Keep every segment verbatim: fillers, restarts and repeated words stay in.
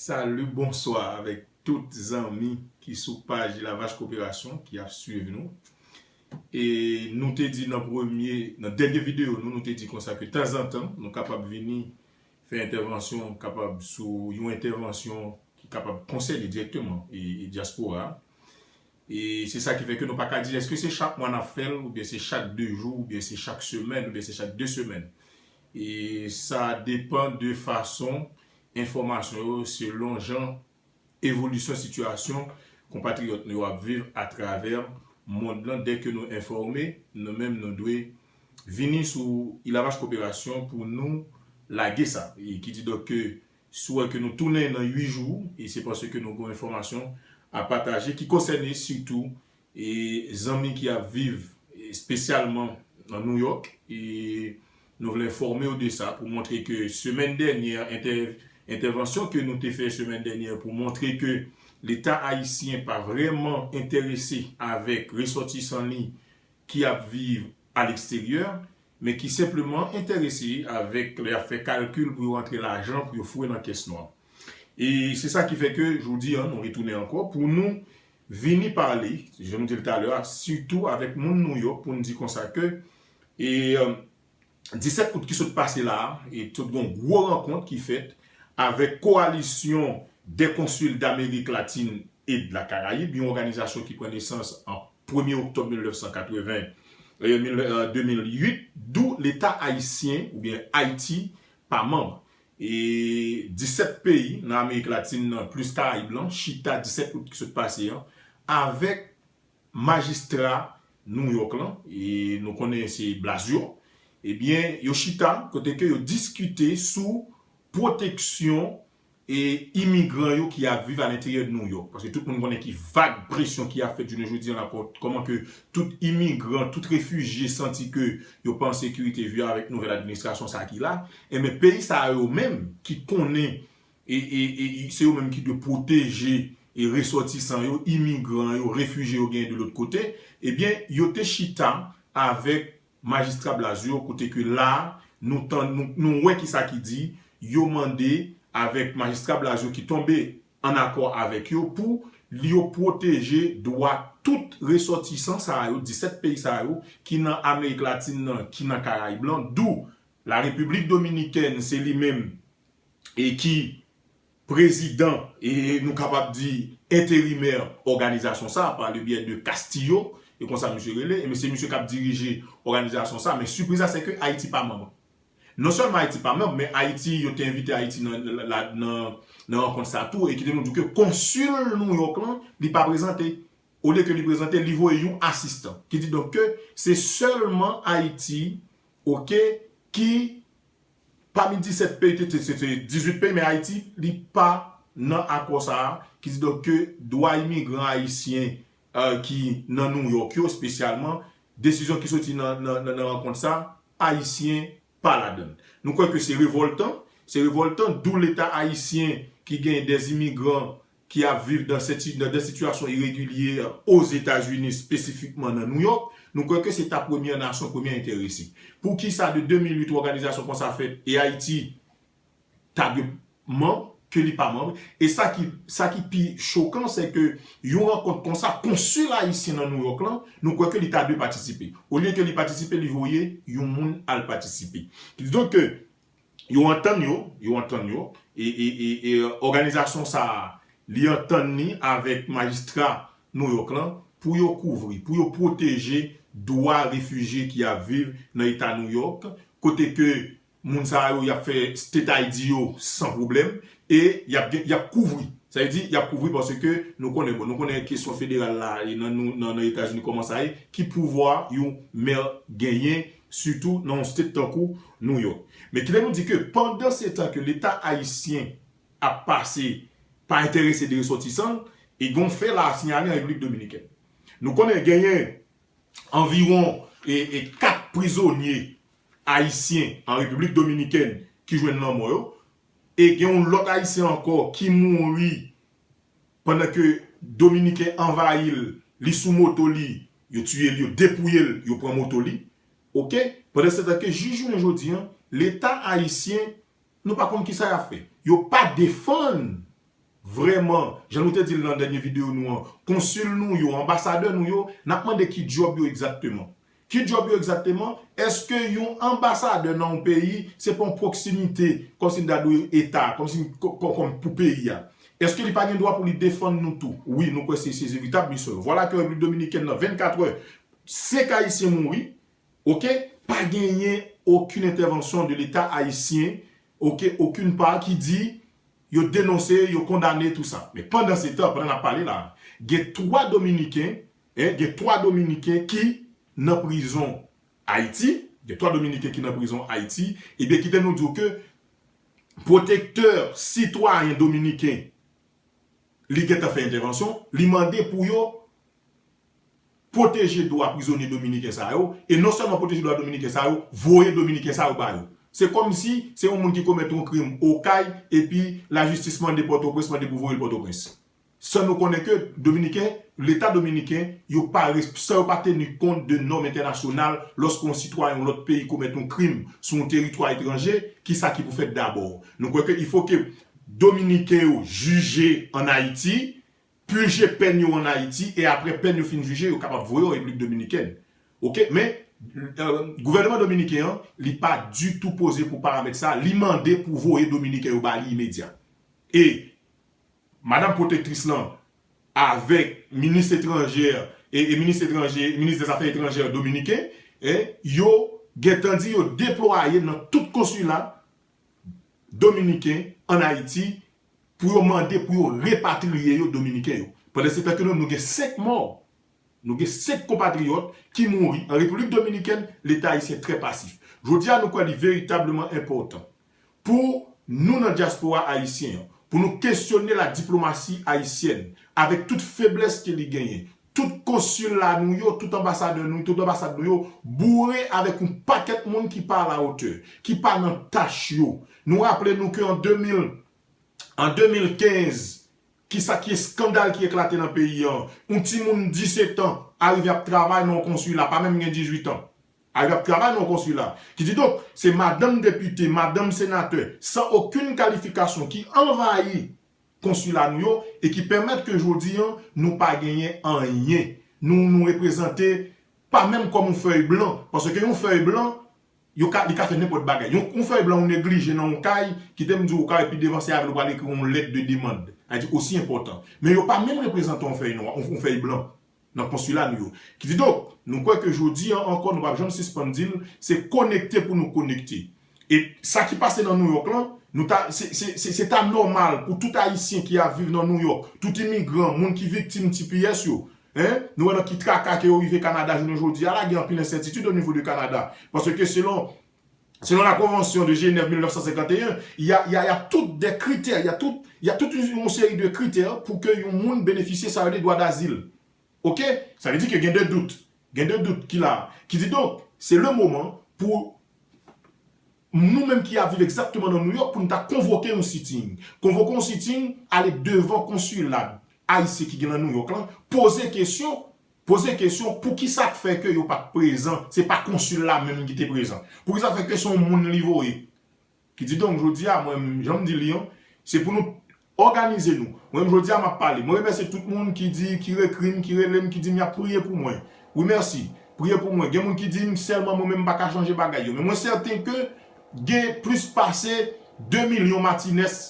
Salut, bonsoir avec tout zanmi ki sou paj Lavach Koperasyon ki ap swiv nou. E nou te di nan premye, nan dènye videyo nou, nou te di konsa ke tanzantan nou kapab vini fè entèvansyon, kapab sou yon entèvansyon ki kapab konsène dirèkteman e, e dyaspora. E se sa ki fè ke nou pa ka di èske se chak mwa n ap fè l, oubyen se chak de jou, oubyen se chak semèn, oubyen se chak de semèn. E sa depan de fason enfòmasyon yo, selon jan evolisyon sitiyasyon konpatriyòt nou yo ap viv atravè mond lan. Dèke nou enfòme, nou menm nou dwe vini sou Lavach Koperasyon pou nou lage sa. E ki di donk ke si w wè ke nou tounen nan uit jou, e se paske nou gen enfòmasyon a pataje ki konsène sitou e zanmi ki ap viv espesyalman nan New York. E nou vle enfòme w de sa pou montre ke semèn dènyè, entè, entèvansyon ke nou te fè semèn dènyè pou montre ke Leta ayisyen pa vrèman enterese avèk resòtisan li ki ap viv aleksteryè, men ki senpleman enterese avèk lè y ap fè kalkil pou yo rantre lajan pou yo foure nan kès nwa. E se sa ki fè ke jodi a, nou retounen ankò pou nou vini pale, jan m di l talè a, sitou avèk moun New York pou n di konsa ke e, disèt out ki sot pase la a, e sot gen yon gwo rankont ki fèt avèk Coalition des Consuls d'Amérique Latine et de la Caraïbe, yon òganizasyon ki pran nesans an premye oktòb mil nèf san katreven, e, mil, e, de mil uit, dou Leta ayisyen oubyen Ayiti pa manm. E disèt peyi nan Amerik Latin nan, plis Karayib lan, chita disèt out ki sot pase an, avèk majistra New York lan, e nou konnen se Blasio, ebyen, yo chita kote ke yo diskite sou pwoteksyon e imigran yo ki ap viv alenteryè New York. Paske tout moun konnen ki vag presyon ki ap fèt jounen jodi an la, kò-, kòman ke tout imigran, tout refijye santi ke yo pa an sekirite, vye avèk nouvèl administrasyon sa ki la. Enben, peyi sa yo menm ki konnen e, e, e, e se yo menm ki dwe pwoteje e resòtisan yo, imigran yo, refijye yo genyen de lòt kote, ebyen, yo te chita avèk majistra Blasio, kote ke la, nou tann, nou, nou wè kisa ki di, yo mande avèk majistra Blasio ki tonbe an akò avèk yo pou li yo pwoteje dwa tout resòtisan sa yo, disèt peyi sa yo, ki nan Amerik Latin nan, ki nan Karayib lan, dou La Repiblik Dominikèn, se li menm e ki prezidan, e nou kapab di enterimè òganizasyon sa, pa le byè de Castillo, e konsa misye rele, e se misye k ap dirije òganizasyon sa, men sipriz la, se ke Ayiti pa manm. Non sèlman Ayiti pa manm, men Ayiti, yo te envite Ayiti nan, la, nan, nan rankont sa tou, e kite nou di ke konsil New York lan, li pa prezante. Olye ke li prezante, li voye yon asistan. Ki di donk ke se sèlman Ayiti, oke, ki pami disèt peyi, te, te, se, se dizuit peyi, men Ayiti, li pa nan akò sa a, ki di donk ke dwa imigran ayisyen, e, ki nan New York yo, espesyalman, desizyon ki soti nan, nan, nan, nan rankont sa, ayisyen pa ladann. Nou kwè ke se revòltan, se revòltan, dou Leta ayisyen ki gen dè imigran ki ap viv dan seti-, dan de sitiyasyon iregilye Ozetazini, espesifikman nan New York, nou kwè ke se ta premyè nasyon, premyè enterese. Poukisa de de mil uit òganizasyon konsa fèt e Ayiti ta dwe manm, ke li pa manm? E sa ki, sa ki pi chokan, se ke yon rankont konsa, konsil ayisyen nan New York lan, nou kwè ke li ta dwe patisipe. Olye ke li patisipe, li voye yon moun al patisipe. Kidonk ke yo antann yo, yo antann yo, e, e, e, e òganizasyon sa a, li antann li avèk majistra New York lan pou yo kouvri, pou yo pwoteje dwa refijye ki ap viv nan eta New York, kote ke moun sa yo, y ap fè state I D yo san pwoblèm, e y ap gen, y ap kouvri. Sa vle di, y ap kouvri paske nou konnen, bon, nou konnen kesyon federal la, e nan, nou, nan, nan Etazini kòman sa ye, ki pouvwa yon mè genyen, sitou nan yon state tankou New York. Men kile nou di ke pandan se tan ke Leta ayisyen ap pase pa enterese de resòtisan l, e gen yon fè la a siyale an Repiblik Dominikèn. Nou konnen genyen anviwon e, e kat prizonye ayisyen an Repiblik Dominikèn ki jwenn lanmò yo, e gen yon lòt ayisyen ankò ki mouri pandan ke Dominiken anvayi l, li sou moto li, yo tiye l, yo depouye l, yo pran moto li. Oke? Pandan se tan ke jis jounen jodi an, Leta ayisyen, nou pa konn kisa y ap fè. Yo pa defann vrèman, jan nou te di l nan dènye videyo nou an, konsil nou yo, anbasadè nou yo, n ap mande ki djòb yo egzakteman. Ki djòb yo egzakteman? Èske yon anbasadè nan yon peyi, se pa yon pwoksimite, kòmsi n ta dwe eta, kòmsi n, kò-, kò-, kòm pou peyi a? Èske li pa gen dwa pou li defann nou tou? Wi, nou kwè se, se veritab misyon yo. Vwala ke Repiblik Dominikèn nan vennkat è, senk Ayisyen mouri, oke, pa genyen okenn entèvansyon de Leta ayisyen, oke, okenn pa ki di yo denonse, yo kondane tou sa. Men pandan se tan, pandan n ap pale la, gen twa Dominiken, en, gen twa Dominiken ki nan prizon Ayiti, gen twa Dominiken ki nan prizon Ayiti, ebyen kite nou di w ke pwotektè sitwayen dominiken, li gentan fè entèvansyon, li mande pou yo pwoteje dwa prizonye dominiken sa yo, e non sèlman pwoteje dwa dominiken sa yo, voye dominiken sa yo ba yo. Se kòmsi se yon moun ki komèt yon krim Okay, epi lajistis mande Pòtoprens, mande pou voye l Pòtoprens. San nou konnen ke Dominiken, Leta dominiken, yo pa res-, san yo pa teni kont de nòm entènasyonal, lòske yon sitwayen yon lòt peyi komèt yon krim sou yon teritwa etranje, kisa ki pou fèt dabò? Nou kwè ke il faut que Dominiken yo jije ann Ayiti, pije pèn yo ann Ayiti, e apre pèn yo fin jije, yo kapab voye yo an Repiblik Dominikèn. Oke? Men, euh, gouvènman dominiken an, li pa ditou poze pou paramèt sa, li mande pou voye Dominiken yo ba li imedya. E madanm pwotektris lan, avèk minis etranjè, e, e minis etranjè, minis dèzafè etranjè dominiken, e, yo gentan di yo deplwaye nan tout konsila dominiken ann Ayiti pou yo mande pou yo repatriye yo, dominiken yo. Pandan se tan ke nou, nou gen senk mò, nou gen senk konpatriyòt ki mouri an Repiblik Dominikèn, Leta ayisyen trè pasif. Jodi a, nou kwè li veritableman enpòtan pou nou nan dyaspora ayisyen an, pou nou kesyone la diplomasi ayisyèn, avèk tout feblès ke li genyen, tout konsila nou yo, tout anbasadè nou, tout anbasad nou yo, boure avèk yon pakèt moun ki pa alawotè, ki pa nan tach yo. Nou raple nou ke an de mil, an de mil kenz, kisa ki eskandal ki eklate nan peyi an? Yon timoun disèt an arive ap travay nan yon konsila, pa menm gen dizuit an. Arive ap travay nan yon konsila. Ki di donk, se madanm depite, madanm senatè, san okenn kalifikasyon, ki anvayi konsila nou yo e ki pèmèt ke jodi an, nou pa genyen anyen. Nou, nou reprezante pa menm kòm yon fèy blan. Paske yon fèy blan, yo ka, li ka fè nenpòt bagay. Yon, yon fèy blan ou neglije nan yon kay, kite m di w, ou ka epi devan se avè l ou pral ekri yon lèt de demann. Sa di osi enpòtan. Men yo pa menm reprezante yon fèy nwa, yon, yon fèy blan nan konsila nou yo. Ki di donk, nou kwè ke jodi an ankò, nou p ap janm sispann di l, se konekte pou nou konekte. E sa ki pase nan Nouyòk lan, nou ta, se, se, se, se ta nòmal pou tout Ayisyen ki ap viv nan Nouyòk, tout imigran, moun ki viktim T P S yo, en, nou wè nan ki traka ke yo rive Kanada jounen jodi a la, gen anpil ensètitid o nivo de Kanada. Paske selon, selon la Convention de Genève mil nèf san senkant e en, y a, y a, y a tout de kritè, y a tout, y a tout yon seri de kritè pou ke yon moun benefisye sa yo rele dwa dazil. Oke? Sa vle di ke gen de dout. Gen de dout ki la. Ki di donk, se le moman pou nou menm ki ap viv egzakteman nan Nouyòk pou nou ta konvoke yon sitting. Konvoke yon sitting, ale devan konsila ayisyen ki gen nan Nouyòk lan, poze kesyon, poze kesyon, poukisa k fè ke yo pa t prezan, se pa konsil la menm ki te prezan? Poukisa k fè ke se yon moun li voye? Ki di donk, jodi a, mwen, jan m di li an, se pou nou òganize nou. Mwen, jodi a, m ap pale. Mwen remèsye tout moun ki di, ki ekri m, ki rele m, ki di m y ap priye pou mwen. Wi, mèsi. Priye pou mwen. Gen moun ki di m sèlman mwen menm m pa ka chanje bagay yo. Men mwen sèten ke gen plis pase de milyon Matinès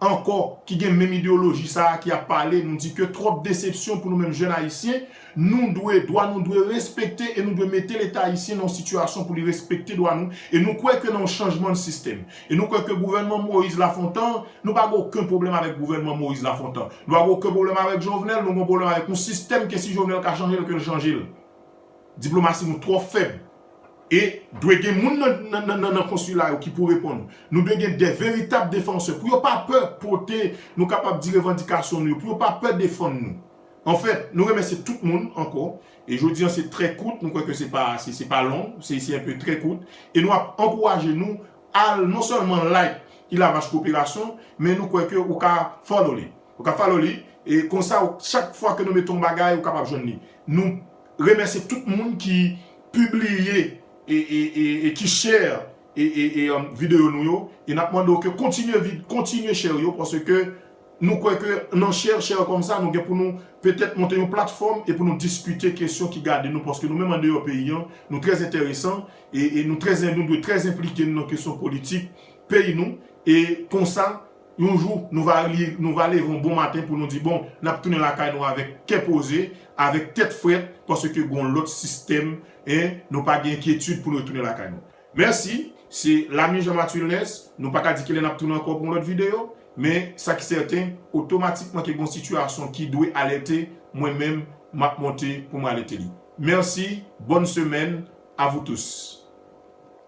ankò ki gen menm ideyoloji sa a ki ap pale, nou di ke twòp desepsyon pou nou menm jèn ayisyen, nou dwe, dwa nou dwe respekte e nou dwe mete Leta ayisyen nan yon sitiyasyon pou li respekte dwa nou. E nou kwè ke nan yon chanjman de sistèm. E nou kwè ke gouvènman Moïse Lafontant, nou pa gen okenn pwoblèm avèk gouvènman Moïse Lafontant. Nou pa gen okenn pwoblèm avèk Jovenel, nou gen yon pwoblèm avèk yon sistèm ke si Jovenel ka chanje l, ke l chanje l. Diplomasi nou twò fèb. E dwe gen moun nan, nan, nan, nan, nan konsila yo ki pou reponn. Nou dwe gen de veritab defansè pou yo pa pè pote, nou kapab di revandikasyon nou yo, pou yo pa pè defann nou. Anfèt, nou remèsye tout moun ankò. E jodi an se trè kout, nou kwè ke se pa, se, se pa long, se, se enpe trè kout. E nou ap ankouraje nou al non sèlman like Ilavach Koperasyon, men nou kwè ke ou ka follow li. Ou ka follow li, e konsa, ou, chak fwa ke nou mete yon bagay, ou kapab jwenn li. Nou remèsye tout moun ki pibliye e, e, e, e ki share e, e, e, um, videyo nou yo. E n ap mande w ke kontinye vid-, kontinye share yo, paske nou kwè ke nan share, share kòmsa, nou gen pou nou petèt monte yon platfòm e pou nou diskite kesyon ki gade nou, paske nou menm andeyò peyi an, nou trè enteresan e, e nou trè, nou dwe trè enplike nou nan kesyon politik peyi nou. E konsa, yon jou, nou va li, nou va leve yon bon maten pou nou di, bon, n ap tounen lakay nou avèk kè poze, avèk tèt frèt, paske gen yon lòt sistèm, en, nou pa gen enkyetid pou nou retounen lakay nou. Mèsi, se Lami Jean Mathieu Nès, nou pa ka di kilè n ap tounen ankò pou yon lòt videyo, men sa ki sèten, otomatikman ke gen yon sitiyasyon ki dwe alète, mwen menm, m ap monte pou mwen alète li. Mèsi, bonne semaine à vous tous.